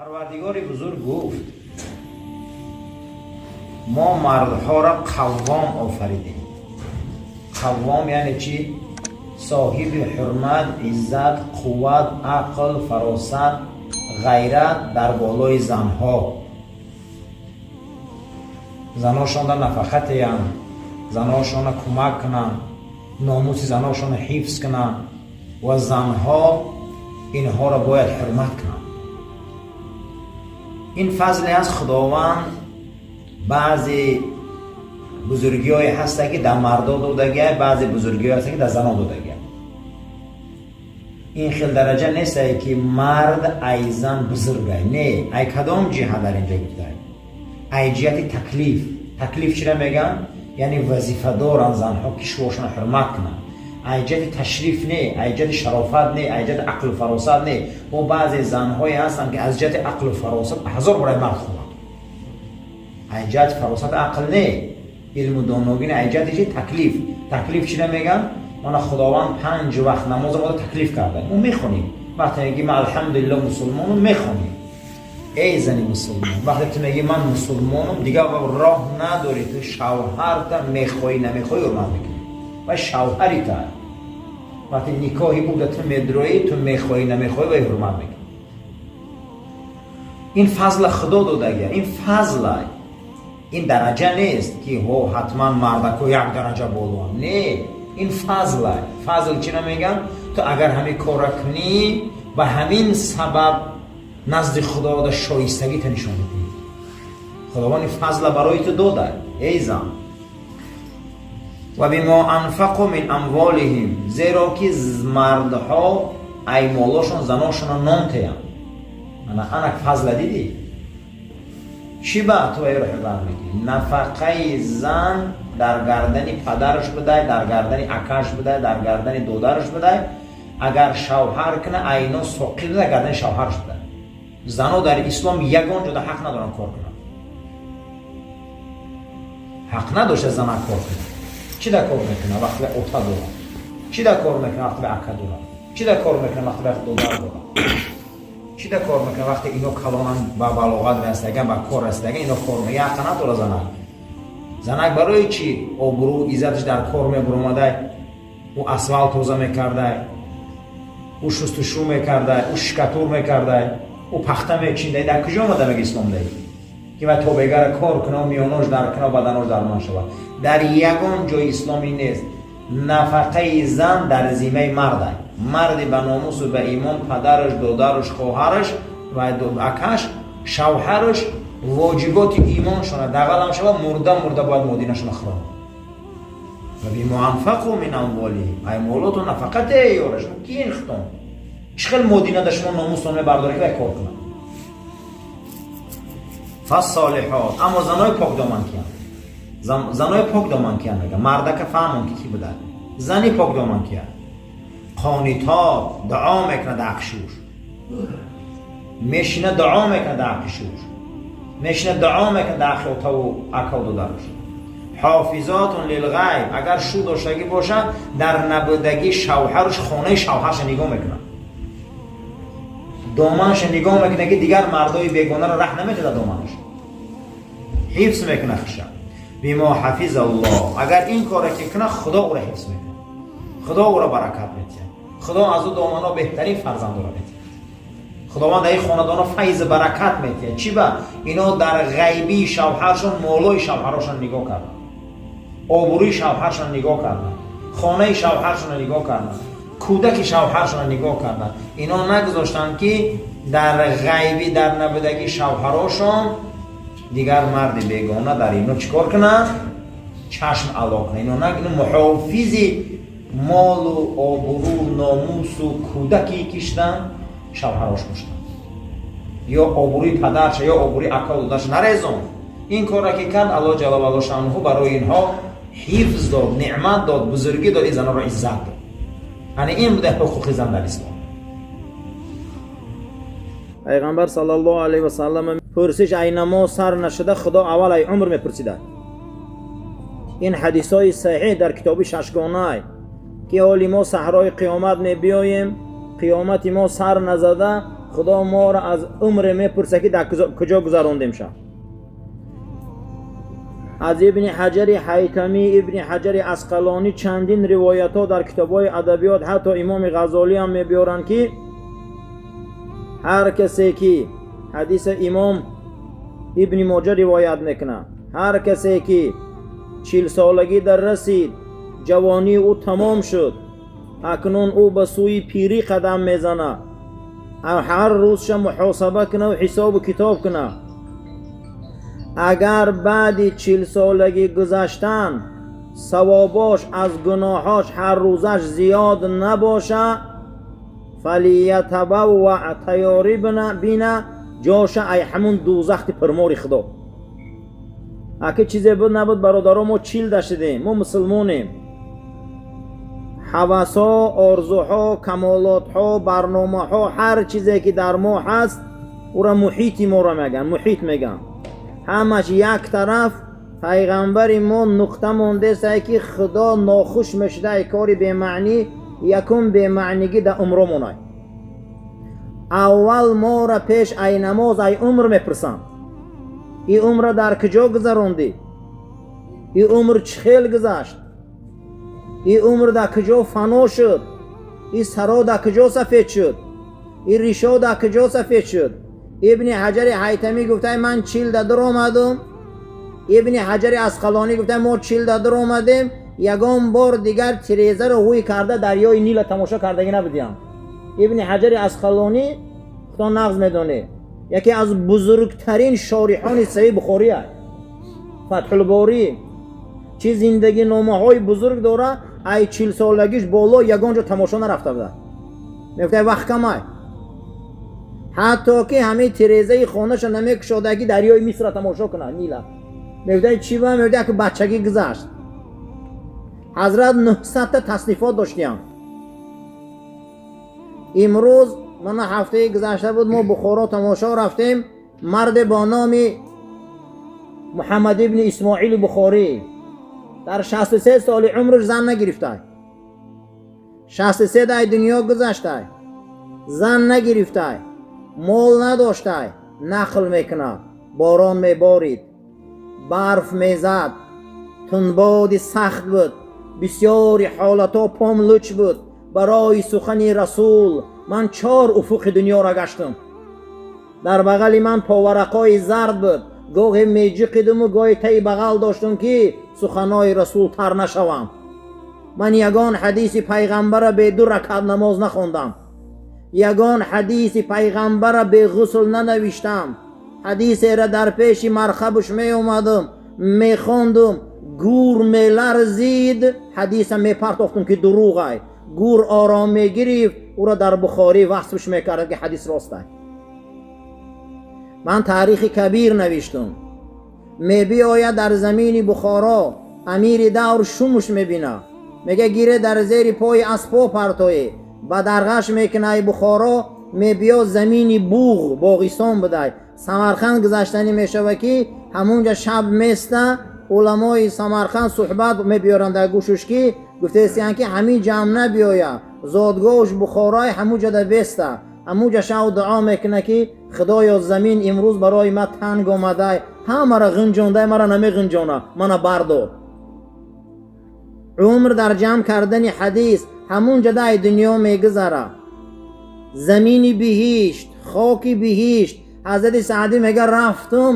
Парвардигори бузург гуфт: мо мардҳоро қаввом офаридем. Қаввом яъне чӣ? Соҳиби ҳурмат, иззат, қувват, ақл, фаросат, ғайрат дар болои занҳо. Заношонда нафақа теянд, заношона кӯмак кунанд, номуси заношона ҳифз кунанд ва занҳо инҳоро бояд ҳурмат кунанд. Ин фазле аст Худованд. Баъзе бузургиҳое ҳаста, ки дар мардо додагия, баъзе бузургиҳое ҳаста, ки дар зано додагия. Ин хел дараҷа нестае, ки мард ай зан бузургай. Не, ай кадом ҷиҳат дар инҷа гуфтае? Ай ҷиҳати таклиф. Таклиф чира мегӯянд? Яъне вазифа доранд занҳо, ки шувошона ҳурмат кунанд. Ай ҷиҳати ташриф не, ай ҷиҳати шарофат не, ай ҷиҳати ақлу фаросат не. Бо баъзе занҳое ҳастанд, ки аз ҷиҳати ақлу фаросат ҳазор бор ай мард хубанд. Ай ҷиҳати фаросат, ақл не, илму доногӣ не, ай ҷиҳати чи? Таклиф. Таклиф чира мегӯянд? Мана, Худованд панҷ вақт намоза мода таклиф карда, мо мехонем. Вақте меги: «Ман, алҳамдулилло, мусулмонам», мехонем. Эй зани мусулмон, вақте ту меги: «Ман мусулмонам», дигар роҳ надорӣ. Ту шавҳарта мехоҳӣ, намехоҳӣ, ҳурмат мекунӣ ва шавҳари та. Вақте никоҳи ӯ да ту медроӣ, ту мехоҳӣ, намехоҳӣ, вай ҳурмат мекунӣ. Ин фазла Худо додагия, ин фазла, ин дараҷа нест, ки ҳо ҳатман мардако як дараҷа болоам. Не, ин фазла. Фазл чӣ намегӯям? Ту агар ҳамин кора кунӣ, ба ҳамин сабаб назди Худода шоистагита нишон медиҳӣ. Худованд ин фазла барои ту дода, эй зан. Ва бима анфақу мин амволиҳим, зеро ки мардҳо ай молошон заношона нон теянд. Ана, анак фазла дидӣ? Чӣ ба ту вайро ҳурмат мекунӣ? Нафақаи зан дар гардани падараш будай, дар гардани акаш будай, дар гардани додараш будай. Агар шавҳар куна, айно соқит дар гардани шавҳараш будай. Зано дар ислом ягон ҷода ҳақ надоранд кор кунанд. Ҳақ надошта занак кор кунад. Чӣ да кор мекунад, вақте ота дорад? Чӣ да кор мекунад, вақте ака дорад? Чӣ да кор мекунад, вақте додар дорад? Чӣ да кор мекунад, вақте ино калонан, ба балоғат расидаган, ба кор расидаган, ино кор мекунад? Ҳақа надора занак. Занак барои чӣ обрӯ, иззаташ дар кор мебуромадай? Ӯ асфалт тоза мекардай, ӯ шустушу мекардай, ӯ штукатур мекардай, ӯ пахта мечиндай. Дар куҷо омада мега ислом даи, ки вай тобегара кор куна, миёнош дар куна, баданош дармон шавад? Дар ягон ҷои исломӣ нест. Нафақаи зан дар зиммаи мардай. Марди ба номусу ба имон, падараш, додараш, хоҳараш ва акаш, шавҳараш воҷиботи имоншона дағалам шавад, мурда мурда бояд модинашона хӯрад. Ва бима анфақу мин амволиҳим, ай молоту нафақа теёра. Шумо киин хитон? Чӣ хел модина да шумо номустон мебардоред, ки вай кор кунад? Фассолиҳот. Аммо занои покдоман киянд? Занои покдоман киянд? Мега мардака фаҳмон, ки кӣ буда. Зани покдоман киянд? Қонитот, дуо мекунад дар ҳаққи шуш, мешина дуо мекунад дар ҳаққи шуш, мешина дуо мекунад дар ҳаққи отаву акаву додараш. Ҳофизотун лилғайб. Агар шу доштагӣ бошад, дар набудагӣ шавҳаруш хонаи шавҳарша нигоҳ мекунад, доманша нигоҳ мекунад, ки дигар мардои бегонаро раҳ наметода, доманаш ҳифз мекунад хуша. Бима ҳафиза Аллоҳ. Агар ин корро ки кунад, Худо ӯро ҳифз мекунад, Худо ӯро баракат метиҳад, Худо аз ӯ доманҳо беҳтарин фарзандоро метиҳад, Худованд дар ин хонадонҳо файзу баракат метиҳад. Чӣ ба? Ино дар ғайбии шавҳаршон молои шавҳарошон нигоҳ карданд, обрӯи шавҳаршон нигоҳ карданд, хонаи шавҳаршонро нигоҳ карданд, кӯдаки шавҳаршонро нигоҳ карданд. Ино нагузоштанд, ки дар ғайбӣ, дар набудагии шавҳарошон дигар марди бегона дар ино чӣ кор кунанд? Чашм ало кунанд. Ино ино муҳофизи молу обрӯ, номусу кӯдаки киштанд шавҳарош бошанд, ё обрӯи падарша, ё обрӯи акаву додарша нарезон. Ин корро ки кард, Аллоҳ ҷалла ваало шаънуҳу барои инҳо ҳифз дод, неъмат дод, бузургӣ дод, ин занонро иззат дод. Ана ин буда ҳуқуқи зан дар ислом. Пайғамбар саллаллоҳу алайҳи васаллам пурсиш ай намоз сар нашуда, Худо аввал ай умр мепурсида. Ин ҳадисҳои саҳиҳ дар китоби шашгонай, ки ҳоли мо саҳрои қиёмат мебиёем, қиёмати мо сар назада. Худо моро аз умре мепурса, ки дар куҷо гузарондем ша. Аз Ибни Ҳаҷари Ҳайтамӣ, Ибни Ҳаҷари Асқалонӣ чандин ривоятҳо дар китобҳои адабиёт, ҳатто Имоми Ғазолӣ ҳам мебиёранд, ки ҳар касе ки, ҳадиса Имом Ибни Моҷа ривоят мекунад, ҳар касе ки 40-солагӣ дар расид, ҷавонии ӯ тамом шуд, акнун ӯ ба сӯи пирӣ қадам мезанад, ҳар рӯзша муҳосаба кунаву ҳисобу китоб кунад. Агар баъди 40-солагӣ гузаштан савобош аз гуноҳош ҳар рӯзаш зиёд набоша, фалиятабавва, тайёрӣ бина ҷоша ай ҳамун дӯзахти пурмори Худо. Аки чизе буд набуд, бародаро, мо 40 дашидем, мо мусулмонем. Ҳавасҳо, орзуҳо, камолотҳо, барномаҳо, ҳар чизе ки дар мо ҳаст, ӯра муҳити моро мегӯянд, муҳит мегӯянд. Ҳамаш як тараф. Пайғамбари мо нуқта мондесае, ки Худо нохуш мешуда ай кори бемаънӣ. Якум бемаънигӣ дар умро монай. Аввал моро пеш ай намоз ай умр мепурсанд: и умра дар куҷо гузарондӣ? И умр чӣ хел гузашт? И умр дар куҷо фано шуд? И саро дар куҷо сафед шуд? И ришо дар куҷо сафед шуд? Ибни Ҳаҷари Ҳайтамӣ гуфтай: «Ман 40-да дуромадум». Ибни Ҳаҷари Асқалонӣ гуфтай: «Мо 40-да дуромадем, ягон бор дигар тирезаро ҳуй карда дарёи Нила тамошо кардагӣ набудиям». Ибни Ҳаҷари Асқалонӣ, Худо нағз медонед, яке аз бузургтарин шориҳони Саҳиҳ Бухорӣ аст. Фатҳулборӣ, чӣ зиндагиномаҳои бузург дора. Ай 40-солагиш боло ягон ҷо тамошо нарафта буда. Мегуфтай: «Вақт камай». Ҳатто ки ҳамин тирезаи хонаша намекушода, ки дарёи Мисрро тамошо кунад, Нила. Мегуфтай: «Чӣ ба?» Мегуфтай: «Ки бачагӣ гузашт». Ҳазрат 900-та таснифот доштиям. Имрӯз мана ҳафтаи гузашта буд, мо Бухоро тамошо рафтем. Марде бо номи Муҳаммад ибни Исмоили Бухорӣ дар 63 соли умрш зан нагирифтай. 63 дай дунё гузаштай, зан нагирифтай, мол надоштай. Нақл мекунад: борон меборид, барф мезад, тунбоди сахт буд, бисёри ҳолатҳо пом луч буд. Барои сухани Расул ман чор уфуқи дунёро гаштам. Дар бағали ман поварақҳои зард буд, гоҳе меҷиқидуму гоҳе таи бағал доштум, ки суханои Расул тар нашавам. Ман ягон ҳадиси пайғамбара бе ду ракат намоз нахондам, ягон ҳадиси пайғамбара бе ғусл нанавиштам. Ҳадисеро дар пеши мархабуш меомадум, мехондум, гур меларзид, ҳадиса мепартохтум, ки дурӯғай. Гур ором мегирифт, ӯро дар Бухорӣ васфш мекард, ки ҳадис ростай. Ман Таърихи Кабир навиштум. Мебиояд дар замини Бухоро, амири давр шумуш мебина, мега: «Гире, дар зери пои аспо партое». Ба дарғаш мекунай Бухоро, мебиё замини буғ, боғистон будай. Самарқанд гузаштанӣ мешава, ки ҳамунҷа шаб места. Уламои Самарқанд суҳбат мебиёранд дар гӯшуш, ки гуфтаистиянд, ки ҳамин ҷамъ набиёя, зодгоҳуш Бухорой, ҳамуҷада беста. Ҳамуҷа шав дуо мекуна, ки Худоё, замин имрӯз барои ман танг омадай, ҳамара ғинҷондай, мара намеғинҷона, мана бардор. Умр дар ҷамъ кардани ҳадис ҳамун ҷадай дунё мегузара. Замини биҳишт, хоки биҳишт. Ҳазрати Саъдӣ мега: «Рафтум,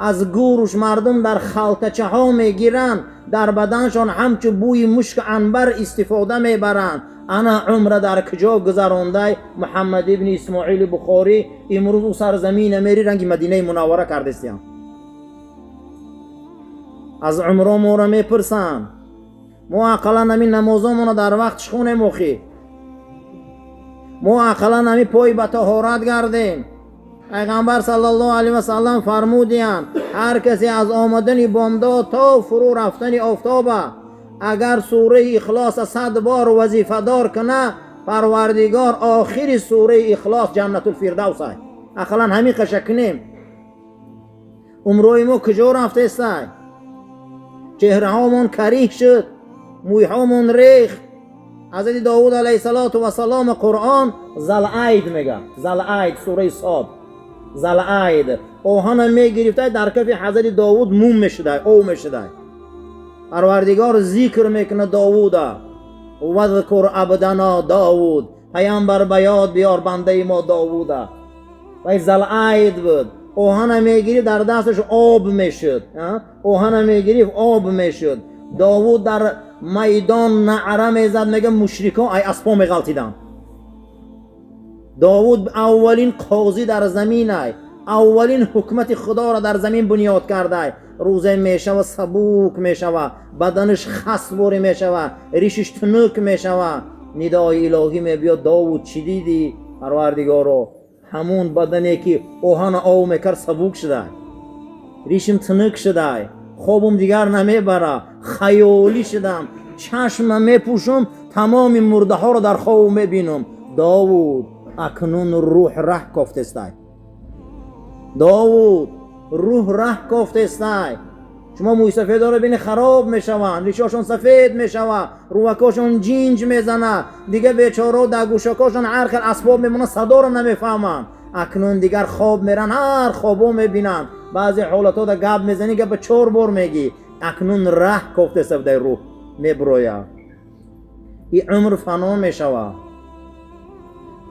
аз гӯруш мардум дар халтачаҳо мегиранд, дар баданшон ҳамчу бӯи мушку анбар истифода мебаранд». Ана умра дар куҷо гузарондай Муҳаммад ибни Исмоили Бухорӣ? Имрӯз ӯ сарзамина мери, ранги Мадинаи Мунаввара кардестиям. Аз умро моро мепурсанд. Мо ақаллан ҳамин намозомонро дар вақтш хонем. Охи, мо ақаллан ҳамин пой ба таҳорат гардем. Пайғамбар саллаллоҳу алайҳи васаллам фармудиянд: ҳар касе аз омадани бомдод то фурӯ рафтани офтоба агар сураи Ихлоса 100 бор вазифадор куна, Парвардигор охири сураи Ихлос Ҷаннатулфирдавсай. Ақаллан ҳамин қаша кунем. Умрои мо куҷо рафтестай? Чеҳраҳомон кариҳ шуд, мӯйҳомон рехт. Ҳазрати Довуд алайҳиссалоту вассалом Қуръон Залайд мега. Залайд, сураи Сод. Залайд. Оҳана мегирифтай, дар кафи Ҳазрати Довуд мум мешудай, ов мешудай. Парвардигор зикр мекунад Довуда. Вазкур абдано Довуд. Паямбар, ба ёд биёр бандаи мо Довуда. Вай Залайд буд. Оҳана мегирифт, дар дасташ об мешуд. Оҳана мегирифт, об мешуд. Довуд дар майдон наъра мезад, мега, мушрикон ай аспо меғалтиданд. Довуд аввалин қозӣ дар заминай, аввалин ҳукмати Худоро дар замин бунёд кардай. Рӯзе мешава, сабук мешава, баданаш хасворӣ мешава, ришиш тунук мешава. Нидои илоҳӣ мебиёд: Довуд, чӣ дидӣ? Парвардигоро, ҳамун бадане ки оҳана ов мекард, сабук шудай, ришим тунук шудай, хобум дигар намебара, хаёлӣ шудам, чашма мепӯшум, тамоми мурдаҳоро дар хоб мебинам. Довуд, акнун рӯҳ раҳ кофтестай. Довуд, рӯҳ раҳ кофтестай. Шумо мӯйсафедоро бини, хароб мешаванд, ришошон сафед мешавад, рувакошон ҷинҷ мезанад, дига бечорао дар гӯшакошон ҳар хел асбоб мемонад, садоро намефаҳманд. Акнун дигар хоб меранд, ҳар хобо мебинанд. Баъзе ҳолатҳо да гап мезанӣ, гапа чор бор мегӣ. Акнун раҳ кофтеста дар рӯҳ меброяд. И умр фано мешавад.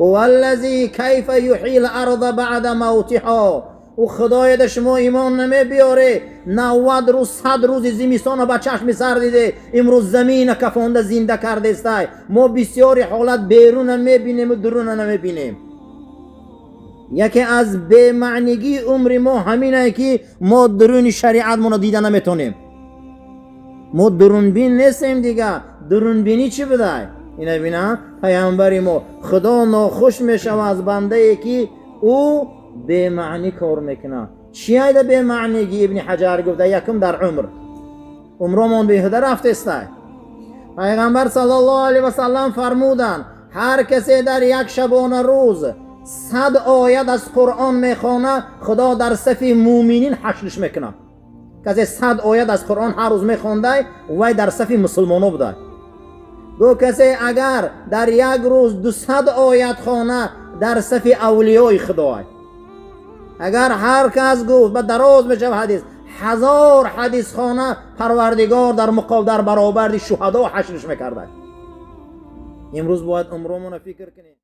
هو الذی کیف یحیی الارض بعد موتها. Ӯ худое да шумо имон намебиёре. 90 рӯз, 100 рӯзи зимистона ба чашми сар диде, имрӯз замина кафонда зинда кардестай. Мо бисёри ҳолат беруна мебинему дуруна намебинем. Яке аз бемаънигии умри мо ҳаминае, ки мо дуруни шариатмонро дида наметонем. Мо дурунбин нестем. Дига дурунбинӣ чӣ будай? Ина бина, паямбари мо: Худо нохуш мешава аз бандае, ки ӯ бемаънӣ кор мекунад. Чӣ айда бемаънигӣ? Ибни Ҳаҷар гуфта: якум, дар умр, умромон беҳуда рафтестай. Пайғамбар саллаллоҳу алайҳи васаллам фармуданд: ҳар касе дар як шабона рӯз 100 оят аз Қуръон мехонад, Худо дар сафи муъминин ҳашриш мекунад. Касе 100 оят аз Қуръон ҳар рӯз мехондай, вай дар сафи мусулмоно будай. Гӯ, касе агар дар як рӯз 200 оят хона, дар сафи авлиёи худой. Агар ҳар кас, гуфт, ба дароз мешава ҳадис, 1000 ҳадисхона, Парвардигор дар муқоб дар баробарди шуҳадо ҳашриш мекарда. Имрӯз бояд умромона фикр кунем.